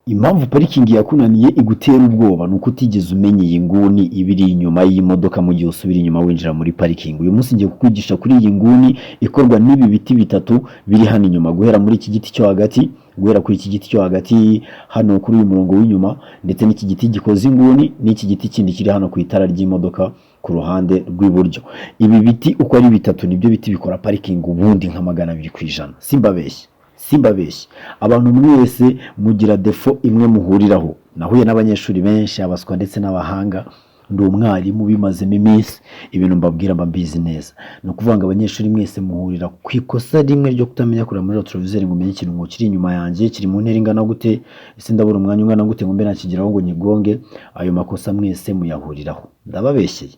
Impamvu parikingi yakunaniye igutera ubwoba ni uko utigeze umenya iyi nguni iba iri inyuma y'imodoka mu gihe usubira inyuma winjira muri parikingi. Uyu munsi ngiye kukwigisha kuri iyi nguni ikorwa n'ibi biti bitatu biri hano inyuma, guhera muri iki giti cyo hagati, guhera kuri iki giti cyo hagati hano kuri uyu murongo w'inyuma, ndetse n'iki giti gikoze inguni, n'iki giti kindi kiri hano ku itara ry'imodoka ku ruhande rw'iburyo. Ibi biti uko ari bitatu nibyo biti bikora parikingi ubundi nka 200%. Simbabeshye, simbabeshye. Abantu mwese mugira défaut imwe muhuriraho. Nahuye n'abanyeshuri benshi, abaswa ndetse n'abahanga. Ndi umwarimu ubimazemo iminsi, ibintu mbabwira mba mbizi neza. Ni ukuvuga ngo abanyeshuri mwese muhurira ku ikosa rimwe ryo kutamenya kureba muri rétroviseur ngo umenye ikintu ngo kiri inyuma yanjye kiri mu ntera ingana gute, ese ndabura umwanya ungana gute ngo mbe nakigeraho ngo nyigonge. Ayo makosa mwese muyahuriraho. Ndababeshyeye?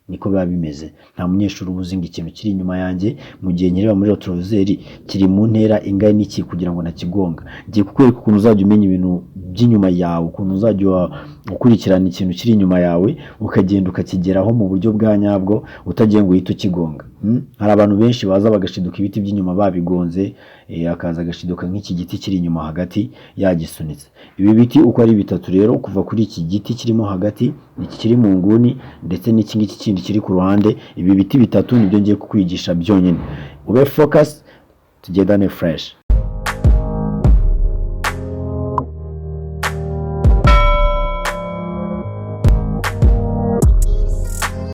Niko biba bimeze. Nta munyeshuri uba uzi ngo ikintu kiri inyuma yanjye mu gihe nkireba muri rétroviseur kiri mu ntera ingana iki kugira ngo nakigonga. Ngiye kukwereka ukuntu uzajya umenya ibintu by'inyuma yawe, ukuntu uzajya ukurikirana ikintu kiri inyuma yawe, ukagenda ukakigeraho mu buryo bwa nyabwo utagiye ngo uhite ukigonga. Hari abantu benshi baza bagashiduka ibiti by'inyuma babigonze, akaza agashiduka nk'iki giti kiri inyuma hagati yagisunitse. Ibi biti uko ari bitatu rero, kuva kuri iki giti kirimo hagati, iki kiri mu nguni, ndetse n'iki ngiki kindi kiri ku ruhande, ibi biti bitatu nibyo ngiye kukwigisha byonyine. Ube focus, tugendane fresh.